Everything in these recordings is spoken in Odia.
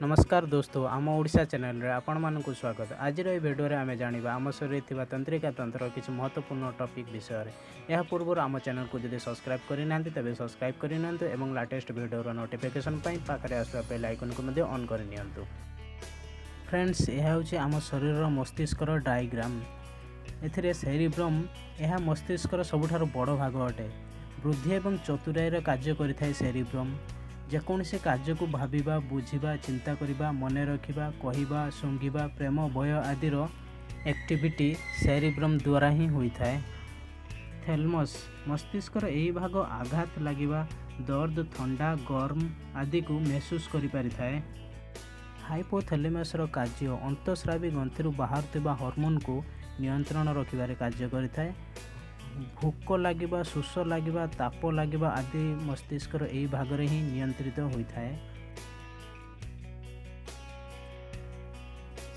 ନମସ୍କାର ଦୋସ୍ତ, ଆମ ଓଡ଼ିଶା ଚ୍ୟାନେଲରେ ଆପଣମାନଙ୍କୁ ସ୍ୱାଗତ। ଆଜିର ଏହି ଭିଡ଼ିଓରେ ଆମେ ଜାଣିବା ଆମ ଶରୀରରେ ଥିବା ତନ୍ତ୍ରିକା ତନ୍ତ୍ରର କିଛି ମହତ୍ତ୍ୱପୂର୍ଣ୍ଣ ଟପିକ୍ ବିଷୟରେ। ଏହା ପୂର୍ବରୁ ଆମ ଚ୍ୟାନେଲକୁ ଯଦି ସବସ୍କ୍ରାଇବ୍ କରିନାହାନ୍ତି, ତେବେ ସବସ୍କ୍ରାଇବ୍ କରିନିଅନ୍ତୁ ଏବଂ ଲାଟେଷ୍ଟ ଭିଡ଼ିଓର ନୋଟିଫିକେସନ୍ ପାଇଁ ପାଖରେ ଆସୁଥିବା ବେଲ୍ ଆଇକନ୍କୁ ମଧ୍ୟ ଅନ୍ କରିନିଅନ୍ତୁ। ଫ୍ରେଣ୍ଡସ୍, ଏହା ହେଉଛି ଆମ ଶରୀରର ମସ୍ତିଷ୍କର ଡାଇଗ୍ରାମ୍। ଏଥିରେ ସେରିବ୍ରମ୍, ଏହା ମସ୍ତିଷ୍କର ସବୁଠାରୁ ବଡ଼ ଭାଗ ଅଟେ। ବୃଦ୍ଧି ଏବଂ ଚତୁରାଇର କାର୍ଯ୍ୟ କରିଥାଏ ସେରିବ୍ରମ୍। ଯେକୌଣସି କାର୍ଯ୍ୟକୁ ଭାବିବା, ବୁଝିବା, ଚିନ୍ତା କରିବା, ମନେ ରଖିବା, କହିବା, ଶୁଙ୍ଘିବା, ପ୍ରେମ, ଭୟ ଆଦିର ଆକ୍ଟିଭିଟି ସେରିବ୍ରମ୍ ଦ୍ୱାରା ହିଁ ହୋଇଥାଏ। ଥେଲମସ୍, ମସ୍ତିଷ୍କର ଏହି ଭାଗ ଆଘାତ ଲାଗିବା, ଦର୍ଦ, ଥଣ୍ଡା, ଗରମ ଆଦିକୁ ମେହସୁସ କରିପାରିଥାଏ। ହାଇପୋଥେଲେମସ୍ର କାର୍ଯ୍ୟ ଅନ୍ତଃସ୍ରାବୀ ଗ୍ରନ୍ଥିରୁ ବାହାରୁଥିବା ହରମୋନ୍କୁ ନିୟନ୍ତ୍ରଣ ରଖିବାରେ କାର୍ଯ୍ୟ କରିଥାଏ। ଭୋକ ଲାଗିବା, ଶୋଷ ଲାଗିବା, ତାପ ଲାଗିବା ଆଦି ମସ୍ତିଷ୍କର ଏହି ଭାଗରେ ହିଁ ନିୟନ୍ତ୍ରିତ ହୋଇଥାଏ।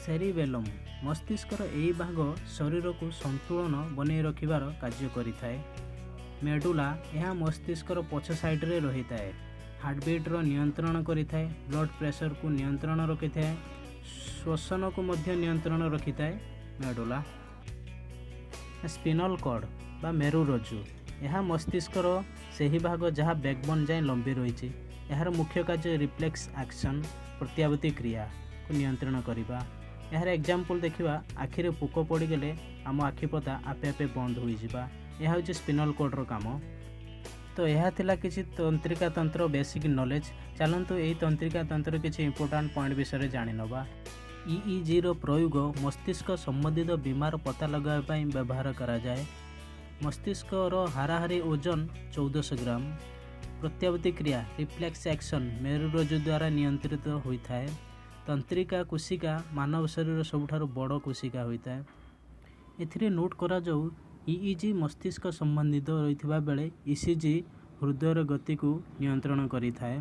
ସେରିବେଲମ୍, ମସ୍ତିଷ୍କର ଏହି ଭାଗ ଶରୀରକୁ ସନ୍ତୁଳନ ବନେଇ ରଖିବାର କାର୍ଯ୍ୟ କରିଥାଏ। ମେଡୁଲା, ଏହା ମସ୍ତିଷ୍କର ପଛ ସାଇଡ଼ରେ ରହିଥାଏ। ହାର୍ଟବିଟ୍ର ନିୟନ୍ତ୍ରଣ କରିଥାଏ, ବ୍ଲଡ଼ ପ୍ରେସରକୁ ନିୟନ୍ତ୍ରଣ ରଖିଥାଏ, ଶ୍ୱସନକୁ ମଧ୍ୟ ନିୟନ୍ତ୍ରଣ ରଖିଥାଏ ମେଡୁଲା। ସ୍ପିନଲ୍ କର୍ଡ଼ ବା ମେରୁରଜ୍ଜୁ, ଏହା ମସ୍ତିଷ୍କର ସେହି ଭାଗ ଯାହା ବ୍ୟାକବୋନ୍ ଯାଏଁ ଲମ୍ବି ରହିଛି। ଏହାର ମୁଖ୍ୟ କାର୍ଯ୍ୟ ରିଫ୍ଲେକ୍ସ ଆକ୍ସନ୍, ପ୍ରତ୍ୟାବର୍ତ୍ତୀ କ୍ରିୟାକୁ ନିୟନ୍ତ୍ରଣ କରିବା। ଏହାର ଏକ୍ଜାମ୍ପଲ୍ ଦେଖିବା, ଆଖିରେ ପୋକ ପଡ଼ିଗଲେ ଆମ ଆଖିପତା ଆପେ ଆପେ ବନ୍ଦ ହୋଇଯିବା, ଏହା ହେଉଛି ସ୍ପିନଲ୍ କର୍ଡ଼ର କାମ। ତ ଏହା ଥିଲା କିଛି ତନ୍ତ୍ରିକା ତନ୍ତ୍ର ବେସିକ୍ ନଲେଜ୍। ଚାଲନ୍ତୁ ଏହି ତନ୍ତ୍ରିକା ତନ୍ତ୍ର କିଛି ଇମ୍ପୋର୍ଟାଣ୍ଟ ପଏଣ୍ଟ ବିଷୟରେ ଜାଣିନେବା। ଇଇଜିର ପ୍ରୟୋଗ ମସ୍ତିଷ୍କ ସମ୍ବନ୍ଧିତ ବିମାର ପତା ଲଗାଇବା ପାଇଁ ବ୍ୟବହାର କରାଯାଏ। ମସ୍ତିଷ୍କର ହାରାହାରି ଓଜନ 1400 ଗ୍ରାମ। ପ୍ରତ୍ୟାବର୍ତ୍ତୀ କ୍ରିୟା ରିଫ୍ଲେକ୍ସ ଆକ୍ସନ୍ ମେରୁରଜ୍ଜୁ ଦ୍ୱାରା ନିୟନ୍ତ୍ରିତ ହୋଇଥାଏ। ତନ୍ତ୍ରିକା କୋଶିକା ମାନବ ଶରୀରର ସବୁଠାରୁ ବଡ଼ କୋଶିକା ହୋଇଥାଏ। ଏଥିରେ ନୋଟ୍ କରାଯାଉ, ଇଇଜି ମସ୍ତିଷ୍କ ସମ୍ବନ୍ଧିତ ରହିଥିବା ବେଳେ ଇସିଜି ହୃଦୟର ଗତିକୁ ନିୟନ୍ତ୍ରଣ କରିଥାଏ।